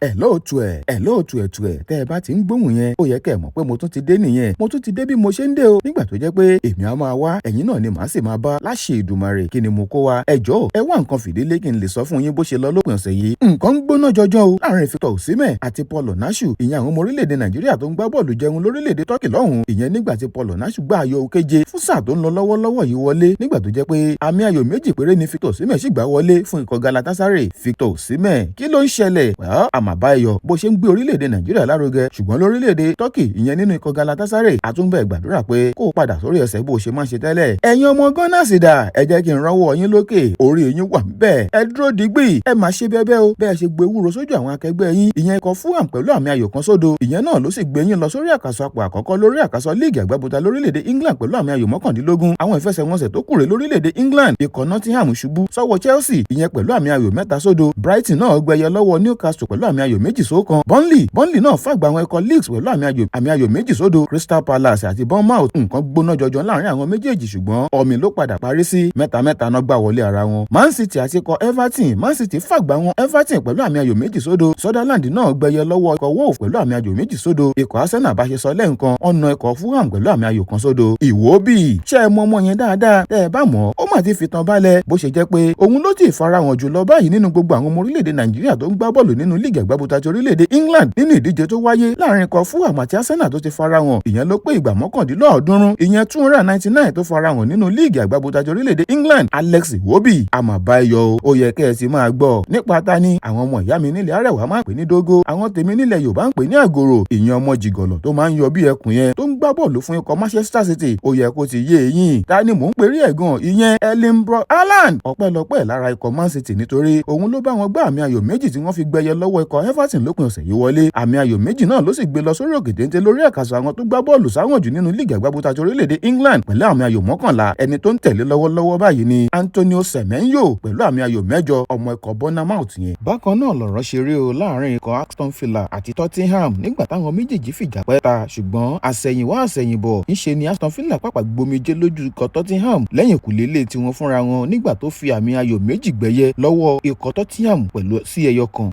Ẹ̀ lóòtú ẹ̀, ẹ̀ lóòtú ẹ̀ tù ẹ̀. Tẹ́ ẹ bá ti ń gbóhùn yẹn, ó yẹ kẹ́ ẹ mọ̀ pé mo tún ti dé nìyẹn. Mo tún ti dé bí mo ṣe ń dé o. Nígbà tó jẹ́ pé èmi á máa wá, ẹ̀yin náà ni màá sì máa bá láṣẹ Èdùmàrè. Kí ni mo kó wa? Ẹ jọ̀ọ́, ẹ wá nǹkan fìdílé kí n lè sọ fún yín bó ṣe lọ lópin ọ̀sẹ̀ yìí. Nǹkan ń gbóná jọjọ o láàrin Victor Osimhen àti Paul Onuachu, ìyẹn àwọn ọmọ orílẹ̀-èdè Nàìjíríà tó ń gbá bọ́ọ̀lù jẹun lórílẹ̀-èdè Turkey lọ́hùn. Ìyẹn nígbà tí Paul Onuachu gbá ayò keje fún sáà tó ń lọ lọ́wọ́lọ́wọ́ yìí wọlé, nígbà tó jẹ́ pé àmì ayò 2 péré ni Victor Osimhen sì gbá wọlé fún ikọ̀ Galatasaray. Victor Osimhen, kí ló ń ṣẹlẹ̀? Àmàbáyọ bó ṣe ń gbé orílẹ̀-èdè Nàìjíríà lárugẹ, ṣùgbọ́n lórílẹ̀-èdè Turkey, ìyẹn nínú ikọ̀ Galatasaray, àtúnbẹ̀ gbàdúrà pé kó o padà sórí ẹsẹ̀ bó ṣe máa ń ṣe tẹ́lẹ̀. Ẹ̀yin ọmọ Gunners dà? Ẹ jẹ́ kí n rọ́wọ́ yín lókè. Orí yín wà ńbẹ̀, ẹ dúró digbí, ẹ máa ṣe bẹ́bẹ́ o. Bẹ́ẹ̀ ṣe gbé ewúro sójú àwọn akẹgbẹ́ yín, ìyẹn ikọ̀ Fulham, pẹ̀lú àmì ayò 1-0, ìyẹn náà ló sì gbé yín lọ sórí àkàsọ̀ àpò àkọ́kọ́ lórí àkàsọ̀ líìgì àgbàbọ̀tà lórílẹ̀‐èdè England pẹ̀lú àmì ayò 19. Àwọn ìfẹsẹ̀wọnsẹ̀ tó kùrè lórílẹ̀‐èdè England: ikọ̀ Nottingham ṣubú sọ́wọ́ Chelsea, ìyẹn pẹ̀lú àmì ayò 3-0. Brighton náà gbẹyẹ lọ́wọ́ Newcastle pẹ̀lú àmì ayò 2-1. Burnley náà fàgbà àwọn ikọ̀ Leeds pẹ̀lú àmì ayò 2-0. Crystal Palace àti Bournemouth, nǹkan gbóná jọjọ láàrin àwọn méjèèjì, ṣùgbọ́n ọ̀mì ló padà parí sí, 3-3 náà gbà wọlé ara wọn. Man City àti ikọ̀ Everton, Man City fàgbà wọn Everton pẹ̀lú àmì ayò 2-0. Sunderland náà gbẹyẹ lọ́wọ́ ikọ̀ Wolves pẹ̀lú àmì ayò 2-0. Ikọ̀ Arsenal, bá ṣe sọ lẹ́ǹkan, ọ̀nà ikọ̀ Fulham pẹ̀lú àmì ayò 1-0. Iwobi, ṣé ẹ mọ ọmọ yẹn dáadáa? Tẹ́ ẹ bá mọ̀, ó mà ti fìtàn balẹ̀. Bó ṣe jẹ́ pé òun ló ti farahàn jùlọ báyìí nínú gbogbo àwọn ọmọ orílẹ̀-èdè Nàìjíríà tó ń gbá bọ́ọ̀lù nínú líìgì àgbábọ́ta ti orílẹ̀-èdè England. Nínú ìdíje tó wáyé láàrin ikọ̀ Fulham àti Arsenal tó ti farahàn, ìyẹn ló pé ìgbà 399, ìyẹn 299 tó farahàn nínú líìgì àgbábọ́ta ti orílẹ̀-èdè England. Alex Iwobi, àmàbáyọ, ó yẹ kẹ́ ẹ ti máa gbọ́ nípa ta ni. Àwọn ọmọ ìyá mi nílẹ̀ Arẹwà máa ń pè ní Dógó, àwọn tèmi nílẹ̀ Yorùbá ń pè ní Àgòrò, ìyẹn ọmọ jìgọ̀lọ̀ tó máa ń yọ bí ẹkùn yẹn, tó ń gbá bọ́ọ̀lù fún ikọ̀ Manchester City. Ó yẹ kó ti yé eyín ta ni mò ń perí ẹ̀gàn, ìyẹn Erling Braut Haaland. Ọpẹ́lọpẹ́ lára ikọ̀ Man City, nítorí òun ló bá wọn gbá àmì ayò 2 tí wọ́n fi gbẹyẹ lọ́wọ́ ikọ̀ Everton lópin ọ̀sẹ̀ yìí wọlé. Àmì ayò 2 náà ló sì gbé lọ sórí òkè téńté lórí àkàsọ̀ àwọn tó gbá bọ́ọ̀lù sáwọn jù nínú líìgì àgbábọ́ta ti orílẹ̀-èdè England pẹ̀lú àmì ayò 11. Ẹni tó ń tẹ̀lé lọ́wọ́lọ́wọ́ báyìí ni Antonio Semenyo pẹ̀lú àmì ayò 8, ọmọ ikọ̀ Bournemouth yẹn. Bákan náà lọ̀rọ̀ ṣe rí o láàrin ikọ̀ Aston Villa àti Tottenham nígbà táwọn méjèèjì fìjà pẹ́ ta, ṣùgbọ́n àsẹ̀yìnwá àsẹ̀yìnbọ̀, ńṣe ni Aston Villa pàpà gbomijé lójú ikọ̀ Tottenham lẹ́yìn kùlélé tiwọn fúnra wọn nígbà tó fi àmì ayò 2 gbẹ̀yẹ lọ́wọ́ ikọ̀ Tottenham pẹ̀lú sí 1.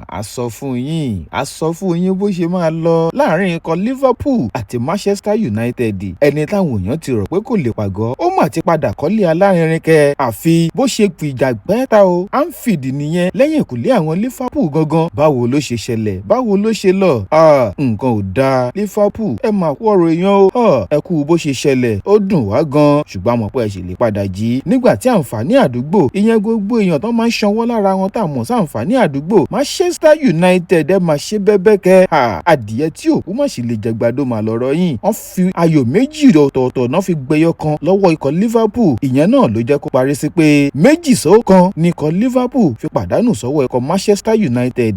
A sọ fún yín, a sọ fún yín bó ṣe máa lọ láàrin ikọ̀ Liverpool àti Manchester United. Ẹni táwọn èèyàn ti rò pé kò lè pàgọ́, ó mà ti padà kọ́lé alárinrin kẹ, àfi bó ṣe fìjà gbẹ́ta o. Anfield nìyẹn, lẹ́yìn ìkùlé àwọn Liverpool gangan. Báwo ló ṣe ṣẹlẹ̀? Báwo ló ṣe lọ? Nǹkan ò dáa. Liverpool, ẹ máa kú ọ̀rọ̀ èèyàn o. Ẹ kú bó ṣe ṣẹlẹ̀, ó dùn wá gan, ṣùgbọ́n àmọ̀ pé ẹ ṣì lè padà jí nígbà tí àǹfààní àdúgbò, ìyẹn gbogbo èèyàn tó máa ń sanwó lára wọn tá a mọ̀ sáǹfààní àdúgbò, Manchester United, ẹ máa ṣe bẹ́bẹ́ kẹ́. Adìyẹ tí òkú má sì lè jẹgbàdo mà lọ́rọ̀ yìí. Wọ́n fi ayò 2 ọ̀tọ̀ọ̀tọ̀ náà fi gbẹyọ kan lọ́wọ́ ikọ̀ Liverpool. Ìyẹn náà ló jẹ́ kó parí sí pé 2-1 ní ikọ̀ Liverpool fi pàdánù sọ́wọ́ ikọ̀ Manchester United.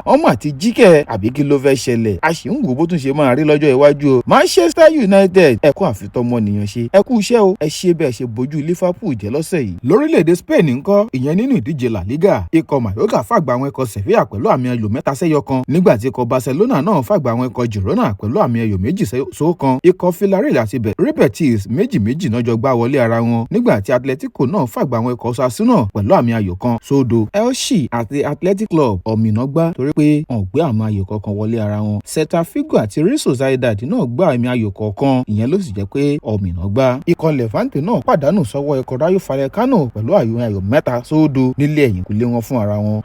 Wọ́n mà ti jí kẹ́, àbí kí ló fẹ́ ṣẹlẹ̀? A sì ń wò bó tún ṣe máa rí lọ́jọ́ iwájú o. Manchester United, ẹ kú àfitọ́mọnìyàn ṣe, ẹ kú iṣẹ́ o, ẹ ṣe bẹ́ẹ̀ ṣe bójú Liverpool jẹ́ lọ́sẹ̀ yìí. Lórílẹ̀‐èdè Spain ńkọ́? Ìyẹn nínú ìdíje La Liga, ikọ̀ Mallorca fàgbà àwọn ikọ̀ Sevilla pẹ̀lú àmì ayò 3-1, nígbà tí ikọ̀ Barcelona náà fàgbà àwọn ikọ̀ Girona pẹ̀lú àmì ayò 2-1. Ikọ̀ Villarreal àti Real Betis, 2-2 náà jọ gbá wọlé ara wọn, nígbà tí Atletico náà fàgbà àwọn ikọ̀ Osasuna pẹ̀lú àmì ayò 1-0. Elche àti Athletic Club, ọ̀mìnà gbá torí pé wọn ò gbé àmì ayò kankan wọlé ara wọn. Celta Vigo àti Real Sociedad náà gbá àmì ayò kọ̀ọ̀kan, ìyẹn ló sì jẹ́ pé ọ̀mìnà gbá. Ikọ̀ Levante náà pàdánù sọ́wọ́ ikọ̀ Rayo Vallecano pẹ̀lú àyò 3-0 nílé ẹ̀yìnkùlé wọn fún ara wọn.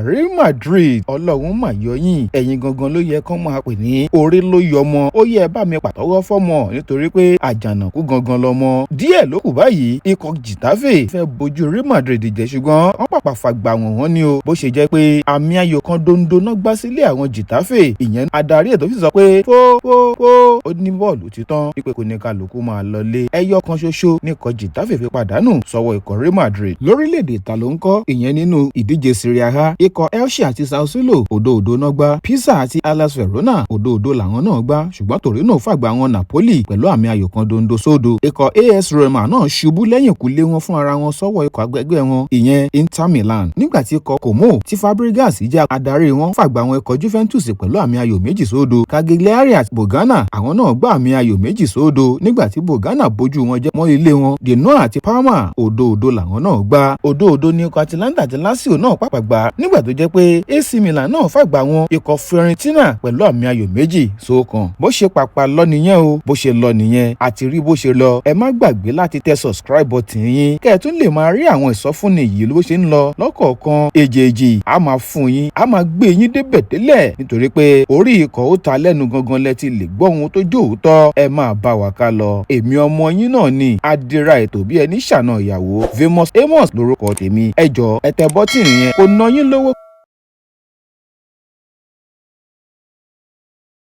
Real Madrid, Ọlọ́run mà yọ yín. Ẹ̀yin gangan ló yẹ kán máa pè ní orí ló yọ ọmọ. Ó yẹ bá mi pàtọ́wọ́ fọ́mọ, nítorí pé àjànàkú gangan lọmọ. Díẹ̀ ló kù báyìí, ikọ̀ Getafe fẹ́ bojú Real Madrid jẹ́, ṣùgbọ́n wọ́n pàpà fàgbà wọ̀n wọ́n ní o. Bó ṣe jẹ́ pé àmì ayò 1 dondo náà gbá sílé àwọn Getafe, ìyẹn adarí ètò sì sọ pé fó fó fó, ó ní bọ́ọ̀lù títán, wípé kò ní kálukú máa lọlé. Ẹyọ kan ṣoṣo ní ikọ̀ Getafe fi pàdánù sọ́wọ́ ikọ̀ Real Madrid. Lórílẹ̀‐èdè Ìtàló ńkọ́? Ìyẹn nínú ìdíje Serie A, ikọ̀ Elche àti Sassuolo, 0-0 náà gbá. Pisa àti Hellas Verona, 0-0 làwọn náà gbá, ṣùgbọ́n Torino fàgbà wọn Napoli pẹ̀lú àmì ayò 1-0. Ikọ̀ AS Roma náà ṣubú lẹ́yìn kùlé wọn fún ara wọn sọ́wọ́ ikọ̀ agbègbè wọn, ìyẹn Inter Milan, nígbà tí ikọ̀ Como tí Fabregas jẹ́ adarí wọn fàgbà wọn ikọ̀ Juventus pẹ̀lú àmì ayò 2-0. Cagliari àti Bologna, àwọn náà gbá àmì ayò 2-0, nígbà tí Bologna bójú wọn jẹ́ mọ́ ilé wọn. Genoa àti Parma, 0-0 làwọn náà gbá. 0-0 ní ikọ̀ Atalanta àti Lazio náà pàpà gbá, nígbà tó jẹ́ pé AC Milan náà fàgbà wọn ikọ̀ Fiorentina pẹ̀lú àmì ayò 2-1. Bó ṣe pàpà lọ nìyẹn o, bó ṣe lọ nìyẹn, àti rí bó ṣe lọ. Ẹ má gbàgbé láti tẹ subscribe button yín, kẹ́ ẹ tún lè máa rí àwọn ìsọfúnni yìí bó ṣe ń lọ lọ́kọ̀ọ̀kan èjèèjì. A máa fún yín, a máa gbé yín débẹ̀ délẹ̀, nítorí pé orí ikọ̀ ó ta lẹ́nu gangan lẹ ti lè gbọ́ ohun tó jó òótọ́. Ẹ máa bá wa ká lọ. Èmi ọmọ yín náà ni adira ètò bí ẹni ṣàna ìyàwó, Famous Amos lórúkọ tèmi. Ẹ jọ, ẹ tẹ button yẹn, kò ná yín lówó.